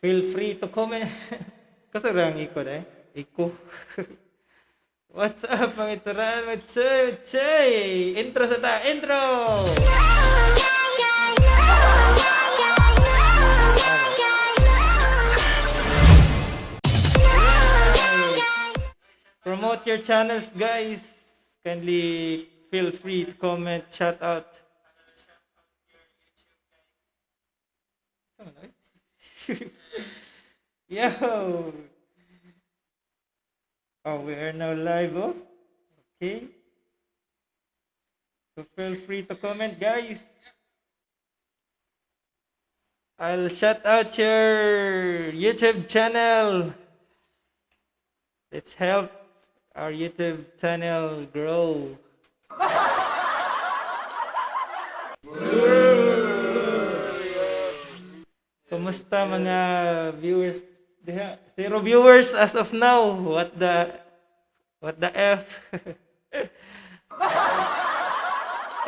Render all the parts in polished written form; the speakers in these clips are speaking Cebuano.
Feel free to comment. Kasi ang ikot eh. Iko. What's up, mga itsuran? What's up? What's up? Intro sa ta. Intro! Promote your channels, guys. Kindly feel free to comment, shout out. Sama na, eh? Yo! Oh, we are now live, oh. Okay. So feel free to comment, guys. I'll shout out your YouTube channel. Let's help our YouTube channel grow. Kumusta, mga viewers? Diha, zero viewers as of now. What the F?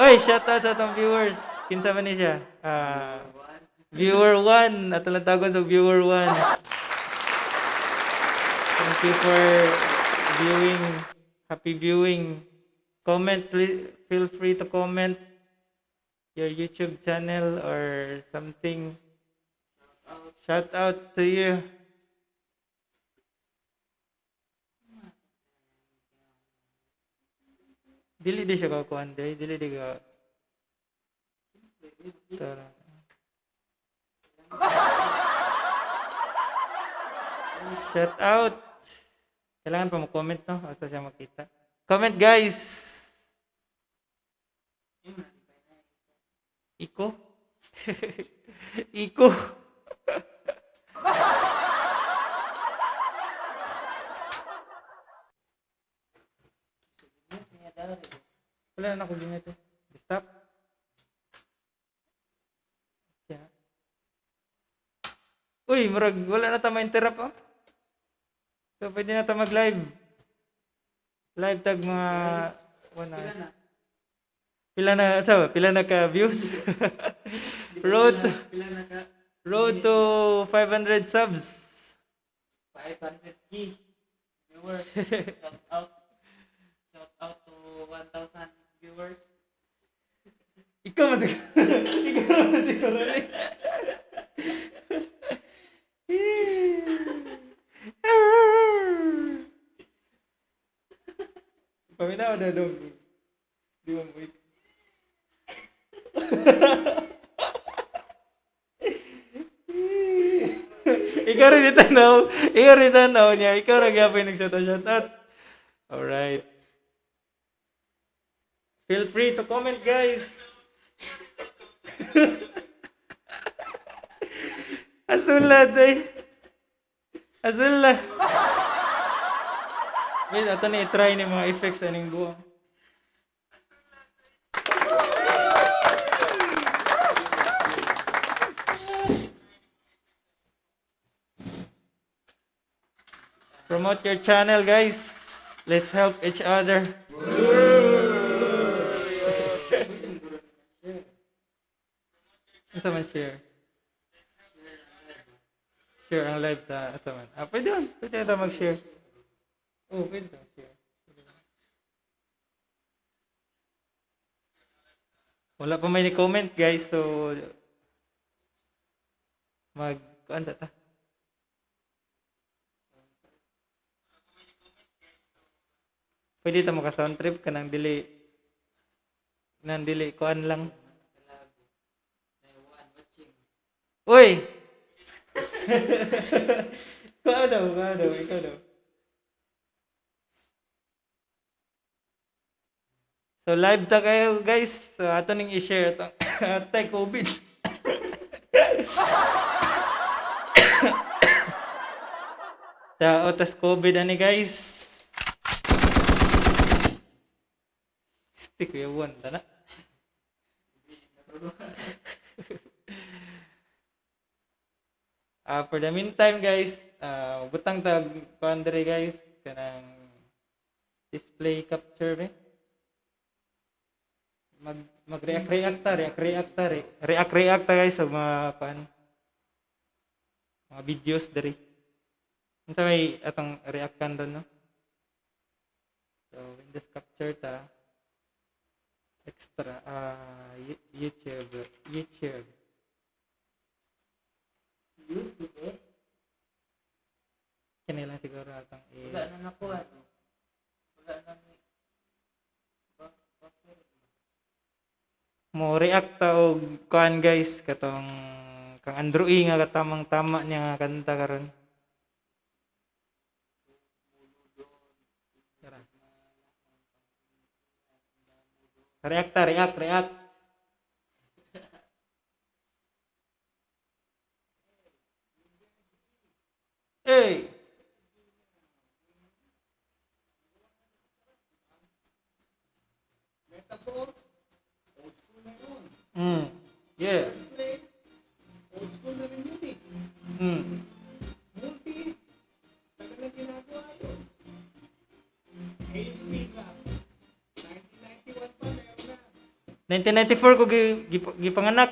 Oy, shout out sa atong viewers. Kinsa man ni siya? Ah, viewer 1. Ato lang tawagon sa viewer 1. Thank you for viewing. Happy viewing. Comment, please, feel free to comment your YouTube channel or something. Shout out to you. Dili di siya kakuan day, dili di ka. Tara. Shout out. Kailangan pa mo comment, no? Asa siya makita. Comment, guys. Iko. Iko. Wala na ako ginito. Stop. Yeah. Uy, murag wala na ta ma-interrupt, oh. So pwede na ta mag-live. Live tag mga one Pila hour. na? Pila na sa pila na ka views? Pila na ka? Road to 500 subs. 500K viewers. Shout out. Shout out to 1,000 viewers. Ikaw man siguro. Ikaw man siguro ni. Paminaw na dong. Di mo mo. Ikaw rin itanaw. Ikaw rin itanaw niya. Ikaw rin gyapon nag-shout out. Shout out. Alright. Feel free to comment, guys. Azul day. Azul. Wait, ato ni i-try ni mga effects aning buwang. Promote your channel, guys. Let's help each other. Unsa man share? Share ang live sa asa man. Ah, pwede man. Pwede na mag-share. Oh, pwede ta share. Wala pa may ni-comment, guys, so mag kuan sa ta. Pwede ta maka sound trip kanang dili nang dili kuan lang. Kalago. Na one watching. Uy! Kuan daw, kuan daw, ikaw daw. So live ta kayo, guys. So ato ning i-share atong atay COVID. Tao tas COVID ani, guys. Stick kuya buwan ta na. Ah, for the meantime, guys, ah, butang tag kuan diri, guys, kanang display capture be. Mag mag-react react ta, react react ta, react react ta, guys, sa mga kuan. Mga videos diri. Unsa may atong react-an ron, no? So, Windows capture ta. Extra, YouTube, YouTube. YouTube eh. Kini lang siguro atong i Wala na nako ano. Wala na ni buffer. Mo react ta og kuan, guys, katong kang Andrew E nga katamang tama niya nga kanta karon. Tara. React ta, react, react. Hey! Metaphor, old school na yun. Play, old school na rin yun eh. Multi, tagal na ginagawa yun. Eh, yung speed rap, 1991 pa, meron na. 1994 ko gipanganak.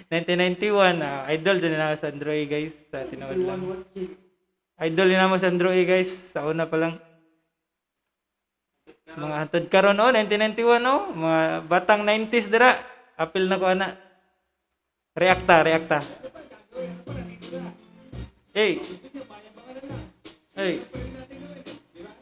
1991, idol dyan na ako sa Andrew E, guys. Sa tinuod lang. Everyone watching. Idol din namo sa Andrew E, guys. Sa una pa lang. Mga hantod karon, oh, 1991, oh, mga batang 90s dira. Apil na ko ana. Reacta, reacta. Ano pa, gagawin? Ano pa, nandito na. Hey, Gusto nyo, payabangan na lang. hey. Pwede natin gawin eh, di ba?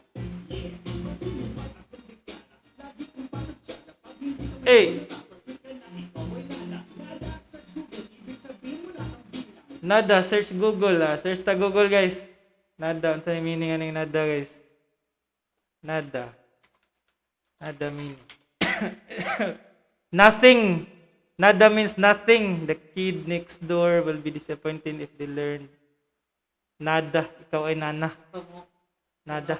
Yeah. Pansin mo ba tatlong dekada? Lagi kong patatsada. Pag hindi ka Hey. rapper, ka na, ikaw ay nada. Nada, search Google, ibig sabihin mo na ang bilang. Nada, search Google, ah. Search ta Google, guys. Nada, unsa yung meaning aning nada, guys? Nada. Nada meaning. Nothing. Nada means nothing. The kid next door will be disappointed if they learn. Nada. Ikaw ay nana. Ito mo. Nada.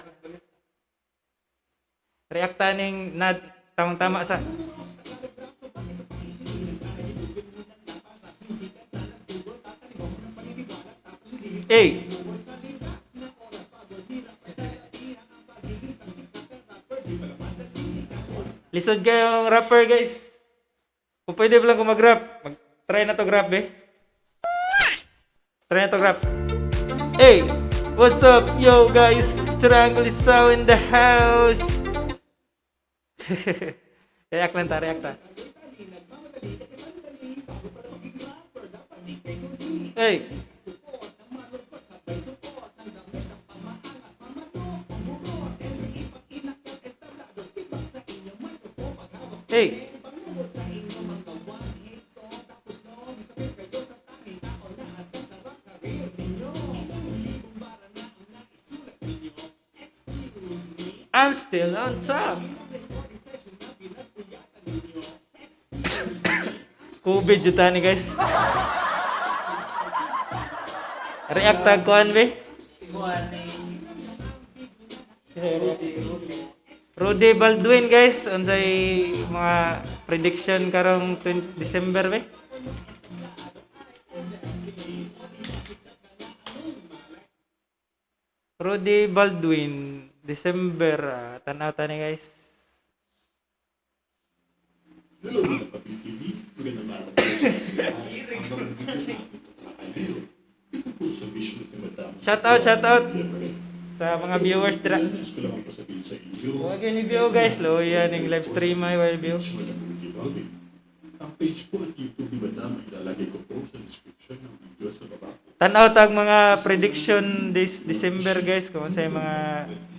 React ning nad tamang-tama sa. Numeros, Tagalog rap, so bakit ito pa isipin? Sana yung Google mo lang dapat at hindi ka nalang Google, tataliwa mo ng paniniwala, tapos hindi Hey! mo salita ng oras pagod, hirap ay sa latina ang pagiging isang sikat na rapper, di pala madali kasi Lisod kayong rapper, guys. Kung pwede ba lang kung mag-rap, mag-try na to rap eh. Try na to rap. Hey! What's up, yo guys? Triangle is so in the house. React lang ta, react ta. Tali, nagmamadali, teka sandali, bago pala maging rapper, dapat ikay tuli. Hey! Supot ng malungkot, sabay supot ng damit ng pamaangas, mamanok, pamurot, LA pag inakyat, entablado, speedback sa inyong microphone, paghawak Hey! panglubot sa inyong mga one hit song, tapos noon, isabit kayo sa tanging tao na hagdan sa rap career ninyo. Ilang libong bara na ang naisulat ninyo. Excuse me. I'm still on top. Ilang recording session na pinagpuyatan ninyo. Excuse me. COVID jud ni, guys. React tag kuan be. Kuha ni Rudy, Rudy. Rudy Baldwin, guys, unsay mga prediction karong 20 December be? Rudy Baldwin, December, tanaw ta ni, guys. Hello, mga ka-PTV. Magandang araw po sa inyo lahat. Ang bagong video na ating tatalakay ngayon, ito po sa vision ni Madam Shout out, shout out Libre. sa mga viewers dira. Nais ko lamang po sabihin sa inyo. Huwag yun i-view, guys. Loya ning live stream ay why view. Page Madam Rudy Baldwin. Ang page po at YouTube ni Madam ay ilalagay ko po sa description ng video sa baba po. Tanaw tag mga prediction this December, guys, kung unsay mga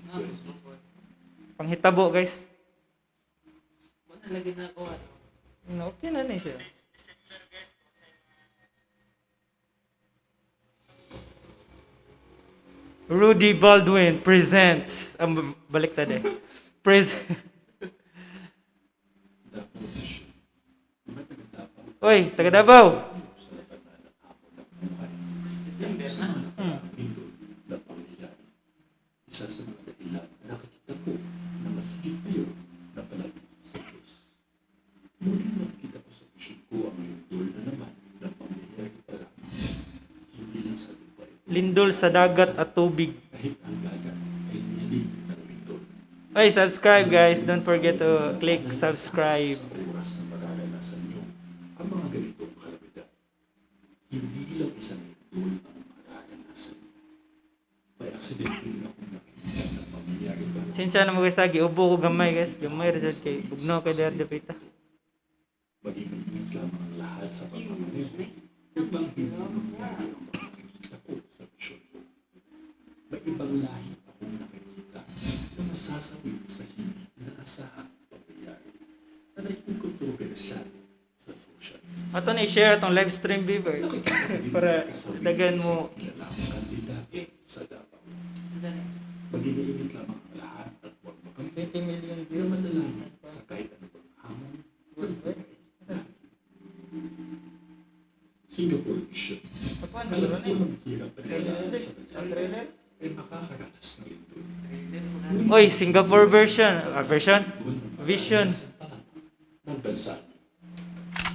Ah, gusto ko. panghitabo, guys. Wala lagi na ako ano. No, okay na ni siya. Rudy Baldwin presents ang baliktad eh. Pres Davao Vision. Di ba taga Davao? Oy, taga Davao. Sa labanan ng hamon ng buhay. December Kahit sa na. mga nakaraang lindol na pangyayari. Isa sa mga dahilan na nakikita ko na mas higit kayo na palapit sa Diyos. Muling nakikita ko sa vision ko ang lindol na naman na pangyayari pala. Hindi lang sa lupa ito. Lindol sa dagat at tubig. Kahit ang dagat ay niyanig ng lindol. Oy, subscribe, guys. Don't forget to click subscribe. Sa oras na mararanasan niyo ang ang mga ganitong kalamidad. Hindi lang isang lindol ang mararanasan. May aksidente rin akong nakita na pangyayari pala. Sinsya na mo guys, ha, giubo ko gamay guys. Gamay ra jud kay bugnaw kay dahil dapita. Maging maingat lamang ang lahat sa pagmamaneho upang hindi mangyari ang mga nakikita ko sa vision ko. May ibang lahi akong nakikita na masasawi sa hindi inaasahang pangyayari na naging kontrobersyal sa social media. Ato na i-share atong live stream beaver. Nakikita ko din Para ang pagkasawi dagan ng mo. isang kilalang kandidato sa Davao. Maging maingat lamang ang lahat at huwag makalimot 20 million na views. manalangin sa kahit anumang hamon ng buhay natin. Singapore Vision. Paano Alam siguro ko na eh? ang hirap paniwalaan sa bansa Trailer? ay makakaranas ng lindol. Oy, Singapore version. Ah, version? Lindol na Vision. mararanasan pa lamang ng bansa niyo.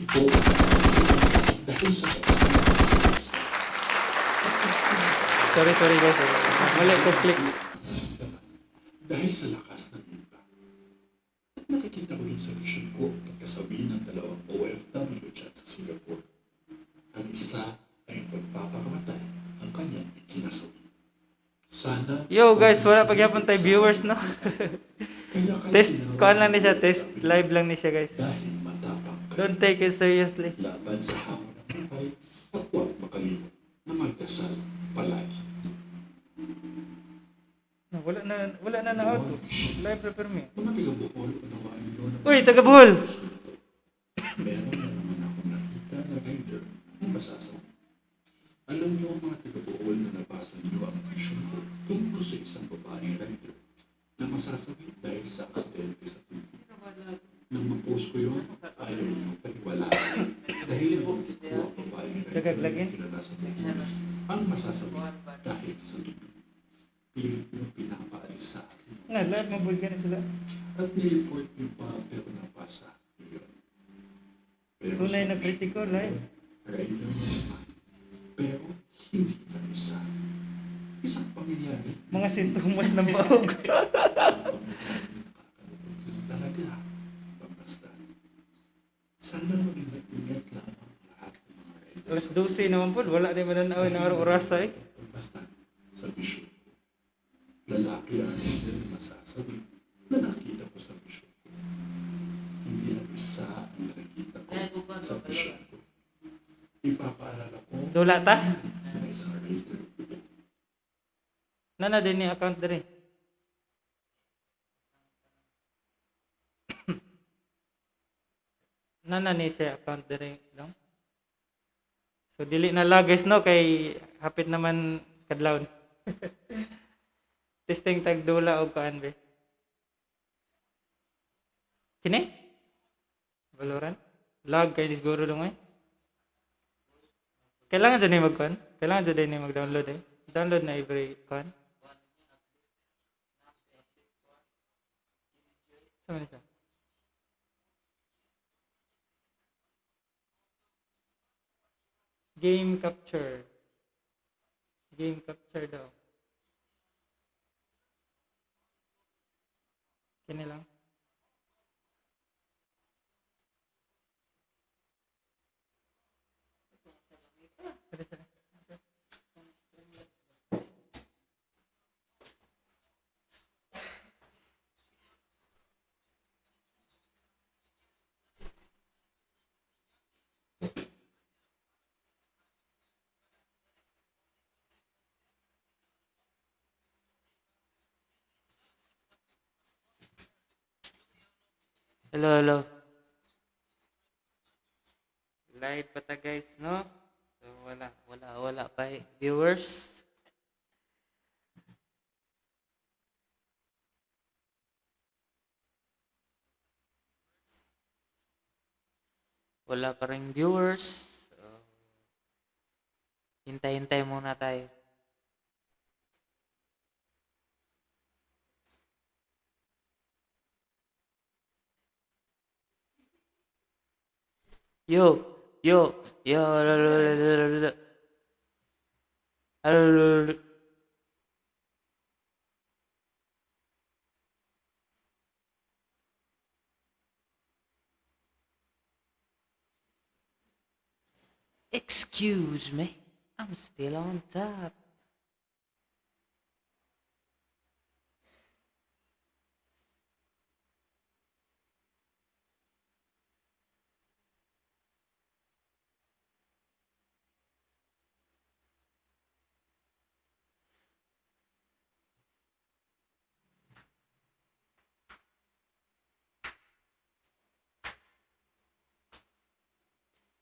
Ito dahil sa at kahit nasa kasal Sorry, sorry guys. Sorry. Mali ko click. dahil sa lakas ng impact. At nakikita ko rin sa vision ko ang pagkasawi ng dalawang OFW dyan sa Singapore. Ang isa ay ang pagpapakamatay ang kanyang ikinasawi. Sana Yo guys, wala pagyapon tayo viewers no. Kaya kayo Test tinawag kuan lang ni siya, ng test OFW live lang ni siya guys. dahil matapang kayo Don't take it seriously. laban sa hamon ng buhay at huwag makalimot na magdasal palagi. No, wala na na auto. Live ra permi. Mga taga-Bohol, unawaan niyo na Uy, taga Bohol. Meron na naman ako nakita na rider na masasawi. Alam niyo mga taga-Bohol na nabasa niyo ang vision ko tungkol sa isang babaeng rider na masasawi dahil sa aksidente sa tubig. Nang ma-post ko yun, ayaw niyo paniwalaan dahil nabanggit ko ang babaeng rider na Dagaglagin? kilala sa Bohol ang masasawi dahil sa tubig. Pilit niyo pinapaalis sa akin Na live mo na sila. at nireport niyo pa pero nabasa niyo yun. Pero Tunay sa na kritiko, live. Rider na naman. Pero hindi lang isa. Isang pangyayari Mga sintomas ng baog. ang pangyayari nakakalungkot lang talaga. Pambasta. Sana maging maingat lamang ang lahat ng mga riders. Alas 12 naman po, wala din mananaw na araw orasa eh. Basta sa vision ko. Lalaki ang rider na masasabi na nakita ko sa vision ko. Hindi lang isa ang nakikita ko sa vision ko. Ipapaalala ko Dula ta? na isang rider ito. Nana din ni account diri. Nana ni siya account diri dong. So dili na la guys no kay hapit naman kadlawon. Testing tag dula og kuan be. Kini? Valorant? Lag kay siguro dong eh. Kailangan dyan ni magkuan? Kailangan dyan ni mag-download eh. Download na every kuan. Sama ni siya? Game capture. Game capture daw. Kini lang. Sorry, sorry. Hello, hello. Live pa ta guys, no? So wala, wala, wala pa eh. Viewers. Wala pa rin viewers. So, hintay-hintay muna tayo. Yo, yo, yo, lo, lo, lo, lo, lo, lo. Hello, lo, lo, lo. Excuse me, I'm still on top.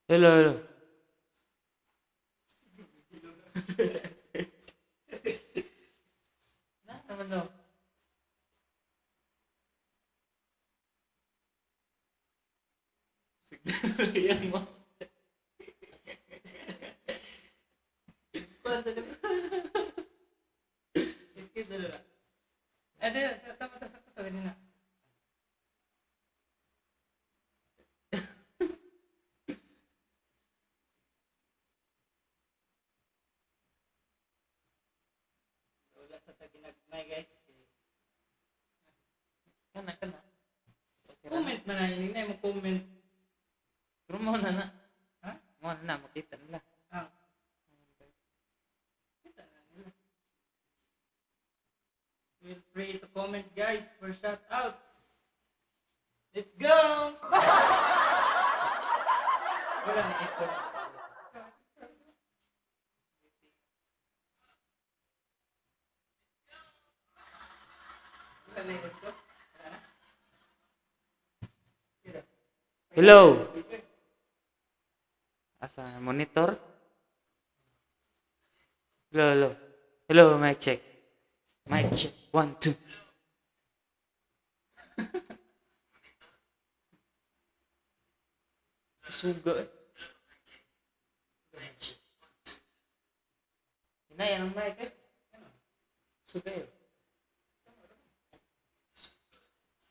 Hello, hello. Na naman no. Yan mo. Kuan sa diba? Excuse na lang. Eh, di, tama to, sakto to, ganina. Wala sa taginagmay, guys. Kana, kana. Comment man na, hindi na mo comment. Pero mo na na. Ha? Mo na, makita nila. Ah. Kita na nila. Feel free to comment, guys, for shout outs. Let's go! Wala na ito. Wala na ito. Wala na? Sira. Hello. Asa monitor? Hello, hello. Hello, mic check. Mic check. One, two. Suga eh. Hinay ang mic eh. Suga eh.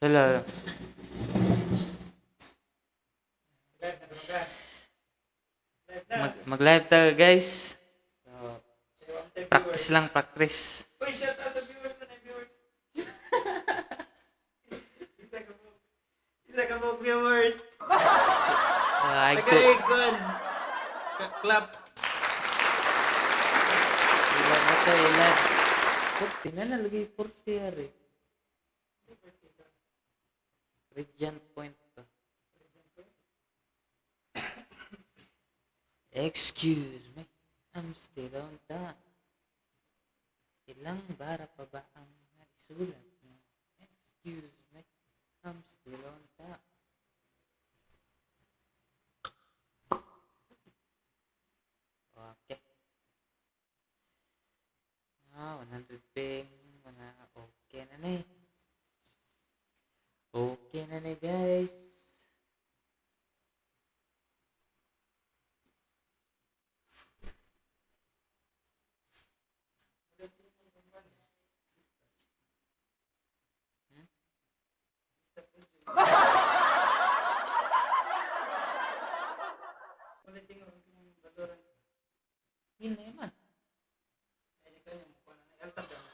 Hello, hello. Live na ba? Live na. Mag-live tayo, guys. So, One time practice viewers. lang, practice. Uy, shout out sa viewers na viewers. Isa ka po. Isa ka po viewers. Ay, ko. Tagaigon. Clap. Ilan na to, ilan? 40 na nalagay 40 ari. Region point to. Excuse me, I'm still on top. Ilang bara pa ba ang naisulat mo? Excuse me, I'm still on top. Okay. Ah, 100 ping. Mga okay na na eh. Okay na na, guys. Hmm? Ulitin mo yung Valorant. Yun na man. Ay, di ko niya mukuha na. Alta ba mo?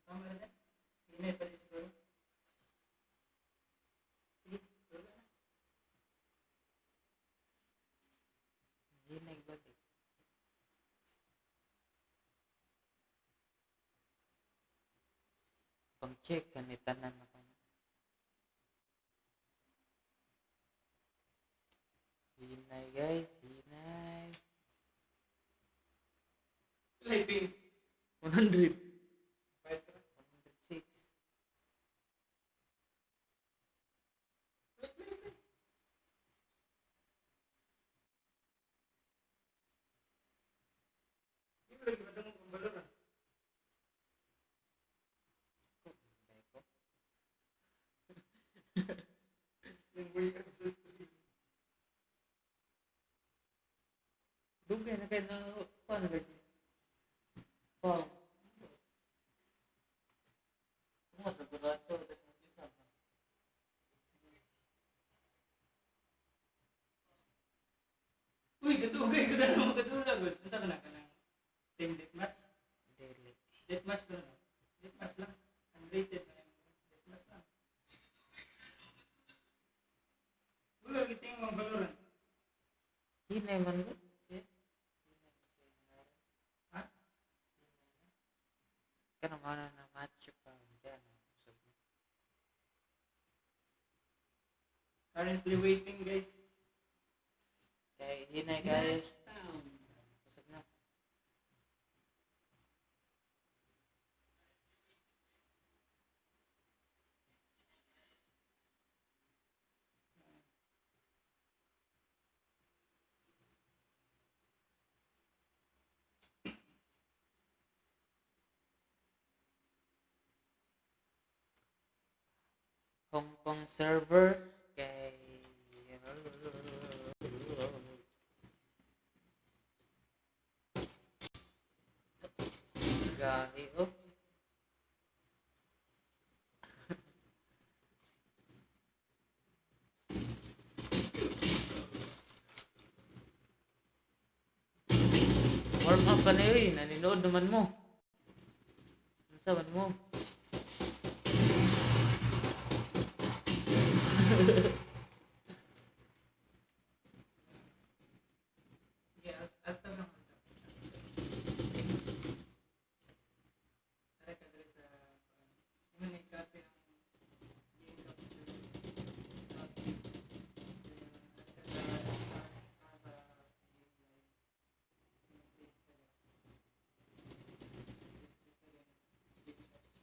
Tama rin eh. Hinay pa rin siguro. Sige, wala na. Hindi na ibalik. Pang check kani tanan na kani. Hinay, guys, hinay. Lighting. 100. Five sila. 106. Wait, wait, wait. Di mo lagi madungog ang Valorant. Ko. Yung wake up sa stream. Dugay na kayo na paano lagi. Wow. Tungod na burato at mag-usap. Uy, kadugay ko na naman kadula. Good. Unsa ka na kanang team deathmatch? Dili. Deathmatch ko na no? Deathmatch lang. Unrated na yung deathmatch lang. Hinay man gud. Siya. Ha? Kanang mao na na match pa. Diyan, usog na. Currently waiting, guys. Kay hinay, guys. Usog na. Hong Kong server kay Gahi oh. Warm up pa na yun, naninood naman mo. Ano man mo? Yeah, alta lang. Tara ka diri sa imo na i-copy ang game capture. Copy. Then, add ka sa taas sa game live. Then, paste ka diri. Paste ka diri. Game capture.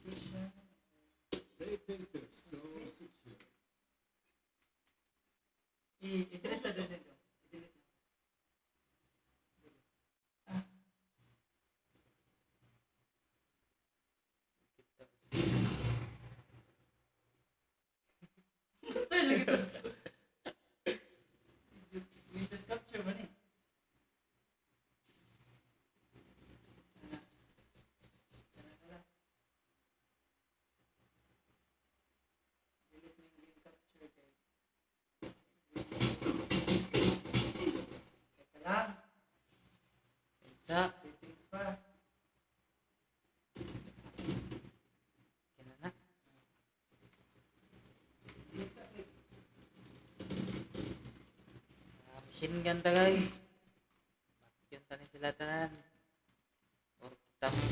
Paste siya. They think they're so secure. I-delete sa delete lang. I-delete lang. Delete. Ah. Tayo lagi to. Windows capture man eh. Ana. Kana na lang. Delete na yung game capture kay. Teka lang. Sa Settings pa. Kina na. Click sa click. Ah, machine gun ta, guys. Bakit yun sila tanan? Or kita mo.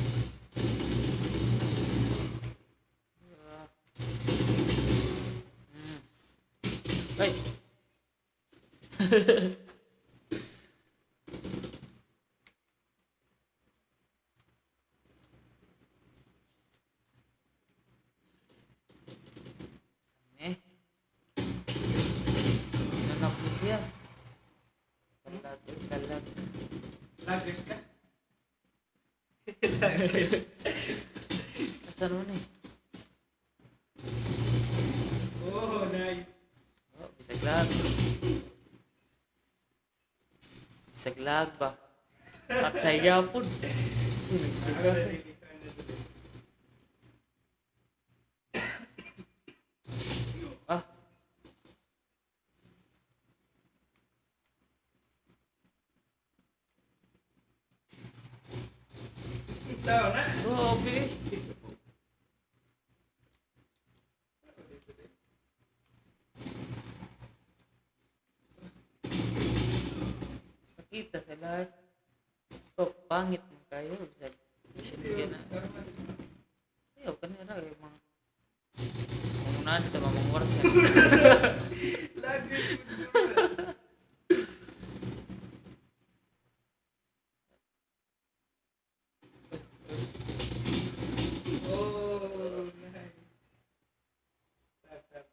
Ah. Ay! Eh. Nanak mo siya. Kalag, kalag. Laggers ka? Laggers. Asa nun eh? Oh, nice. Oh, bisag lag. Bisag lag ba? Patay gapon. Uy, nagduga. Ah, really kind of good. Ah. Tao na. Grabe. Pakita sa lahat. Oh, pangit mo kayo. Bisag machine gun na. Ayaw, kanina yung mga Mangunahan ito, mamangwar siya. Laggers. Oh, nice. Tap, tap.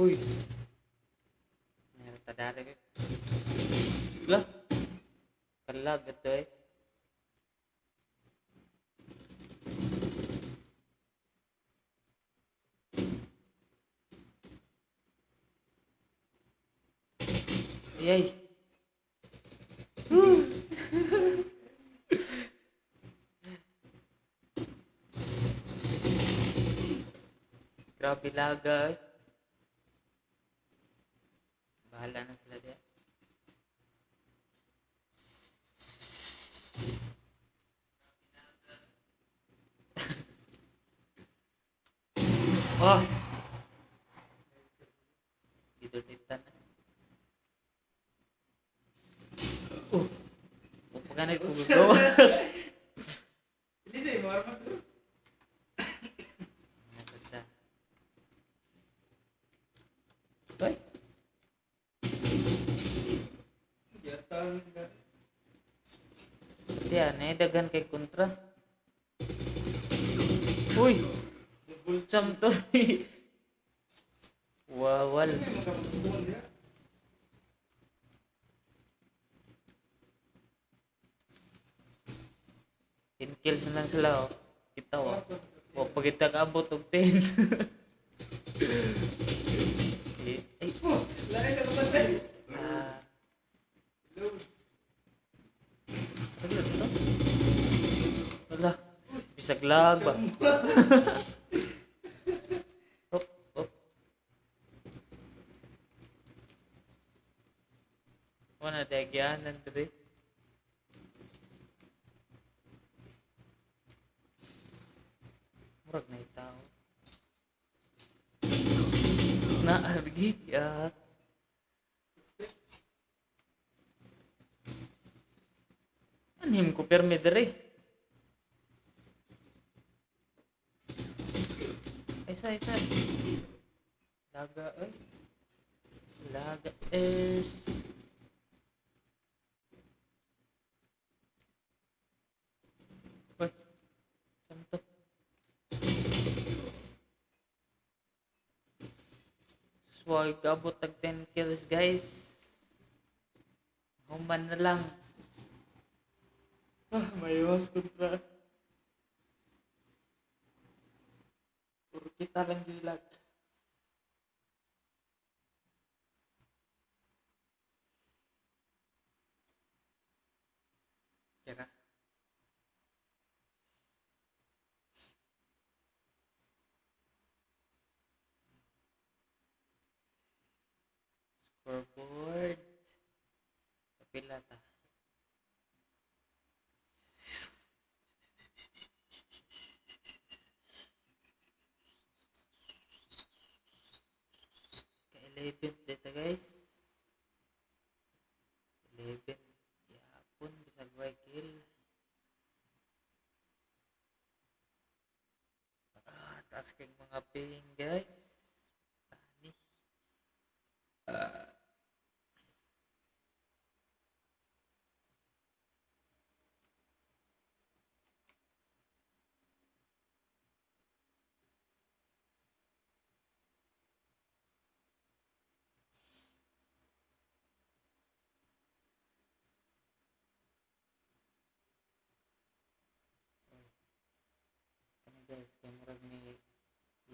Uy. Meron tadari ko. Lah. Kalag ito eh. Ay, ay. Grabe laga eh. Bahala na sila diya. Oh! Gidultitan na. Oh! Huwag pa ka nagpugawas. Hindi sa'yo, mga armas doon. Nasa. Ay! Yatang na. Di ah, daghan kay kontra. Uy! Bulsam to. Wawal. Ano yung makapag-spawn niya? 10 kills na lang sila oh. Kita oh. Wa pa kita kaabot og 10. Eh, ay, Oh, lain na kapatay. ah, Hello. ano to? Wala. Bisag lag ba? Hop, hop. Wala dagyanan dre. Murag na tao. Na argi ah. Anhim ko permi dre. Ay, sa, isa. Laga, ay. Laga, airs. Uy. Saan to? Swag, abot tag 10 kills, guys. Human na lang. Ah, mayos kontra. Puro kita lang gilag. Kira. Scoreboard. Kapila ta. Ka-11 dito, guys. 11. Yapon, bisag way kill. Ah, taas kay mga ping, guys. Tani. Kani, guys, kay murag ni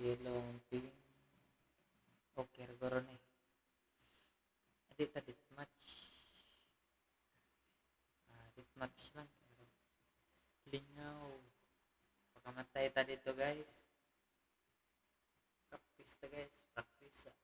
yellow ang ping. Okay, goro ni. Adi ta dit match. Ah, dit match lang. Pero lingaw. Pakamatay ta dito, guys. Practice ta, guys. Practice. Ah.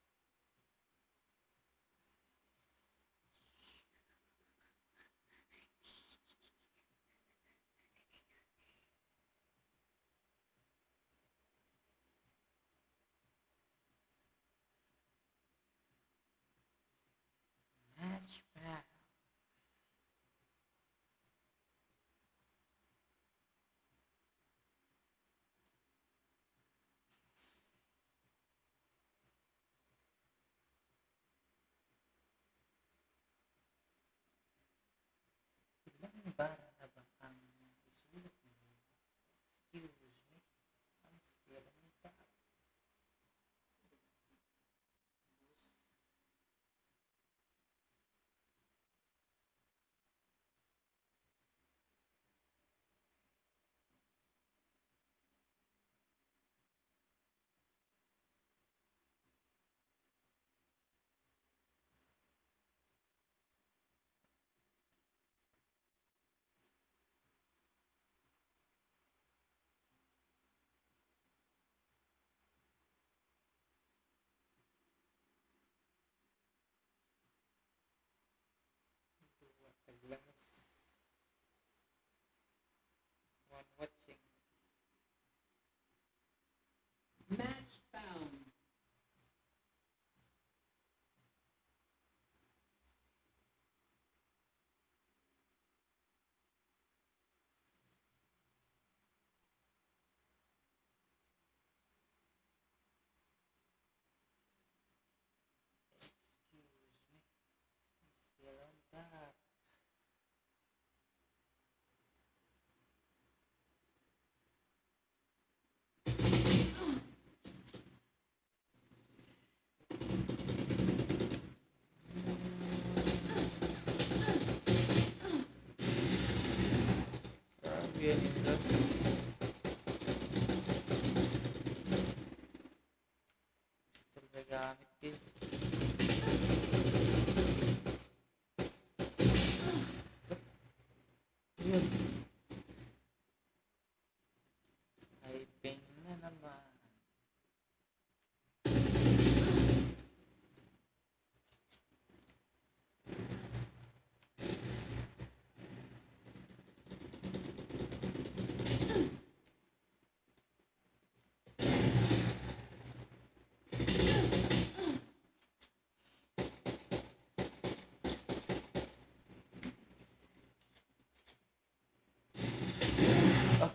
Match back. Ilang bara na ba ang isulat ninyo? Excuse me. I'm still in the top. Yun nila. Pistol ba gamit din? Yun. Typing na naman. Ah.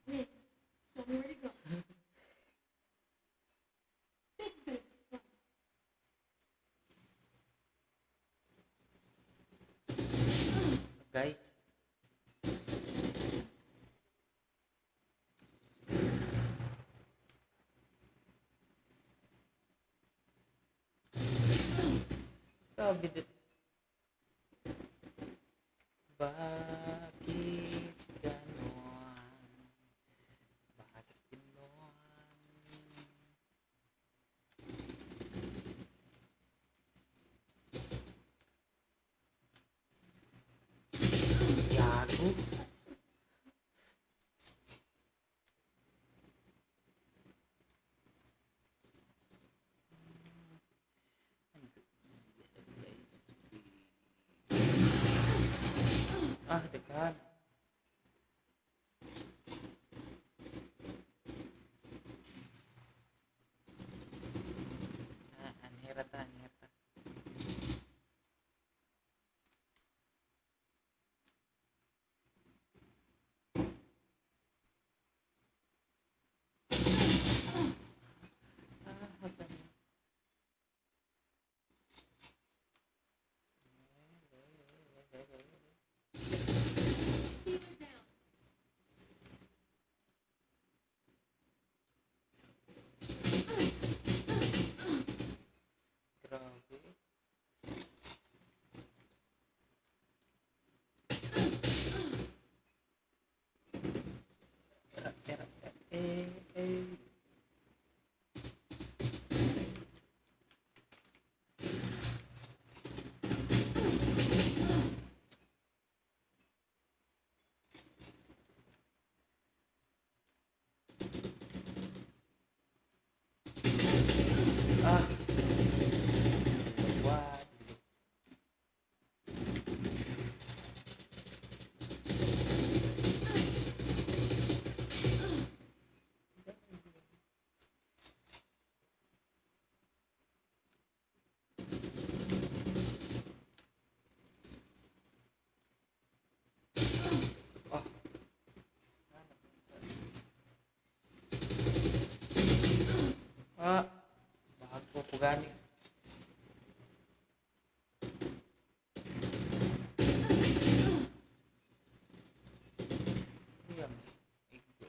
Wait, show me where to go. This is gonna be fun. Agay. Grabe din. Bakit ganon? Bakit ganon? Gago. Ah, daghan. Ah, anhera ta, anhera ta. Ah, hapan. Healer down. Grabe. Tara, tara, eh, eh. Ah. What? Ah. Ah, bago ko gani. Yan. Igo.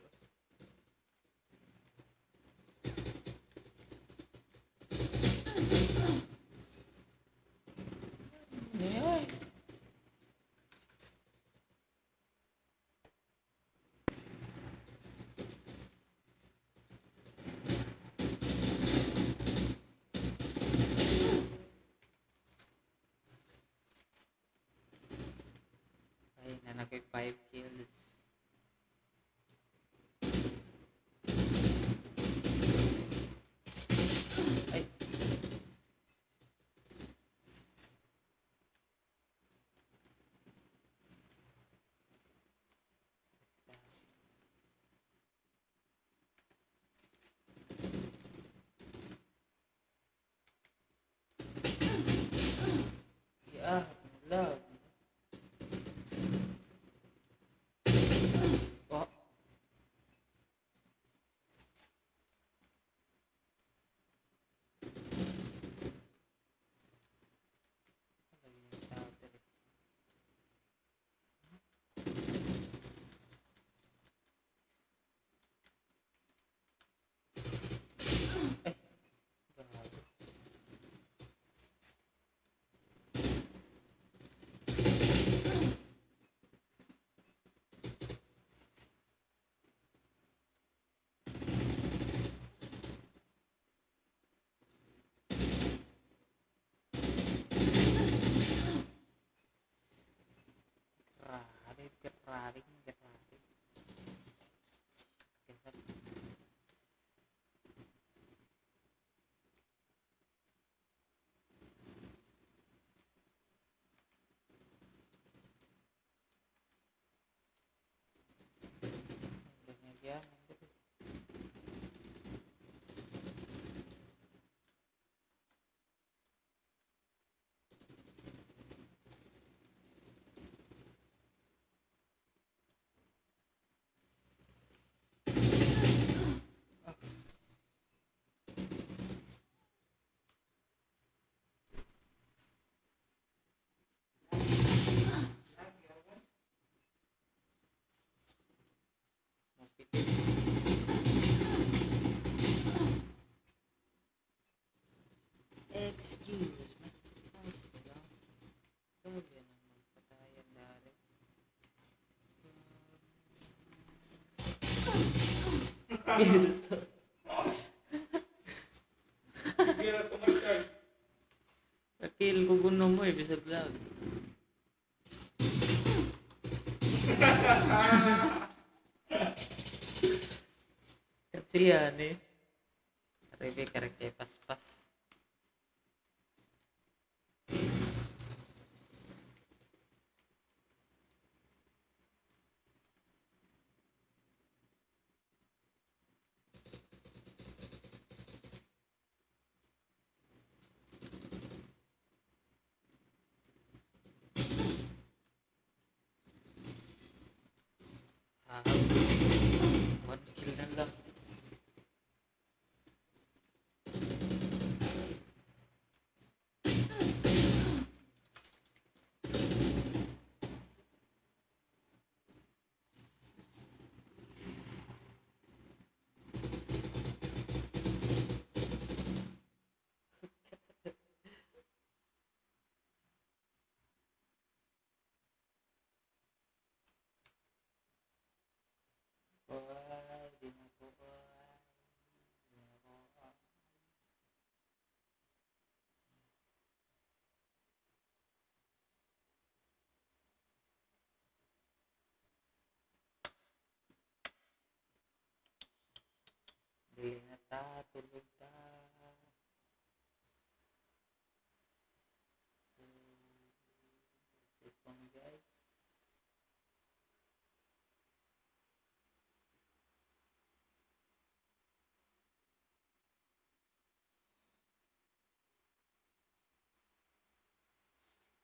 Ano yan? Traffic, traffic. Ganap. Ganyan. Mapitin. Excuse me. Ay, wala. Tawag yan ang magpatayan dari. Isto. Akil ko guno mo eh, bisag lag. Kasi yan eh. Rebe kareke paspas. Ah, one kill na lang. Why, di na ko ay. Di na ko ay. Dili na ta, tulog ta. So, that's it for me, guys.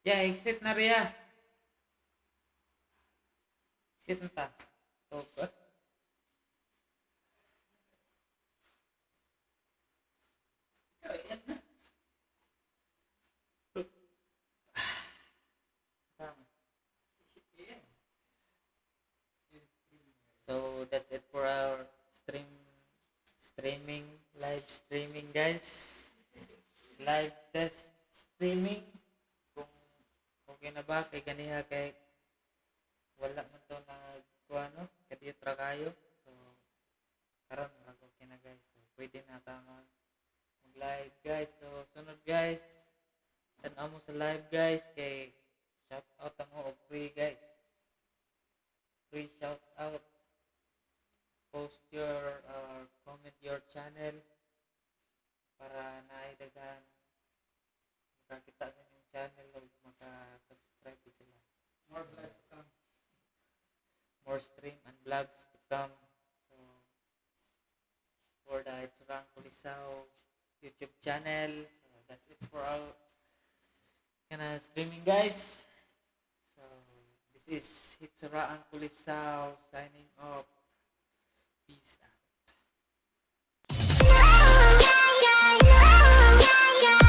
Yeah, exit na Ria. Exit na ta. Okay. Tama. So that's it for our streaming, live streaming, guys. Live test streaming. Kung okay na ba kay ganiha kay wala man to nag kuano kadiyot ra kayo. So karon murag okay na, guys. So pwede na ta mag live, guys. So sunod, guys, tan-aw mo sa live, guys, kay shout out mo og free, guys. Free shout out. Post your comment your channel para naay daghan makakita sa inyong channel o maka-subscribe jud sila. More vlogs to come. More stream and vlogs to come. So for the Itsurang Kulisaw YouTube channel. So that's it for our kana streaming, guys. So this is Hitsurang Kulisaw signing off. Peace out.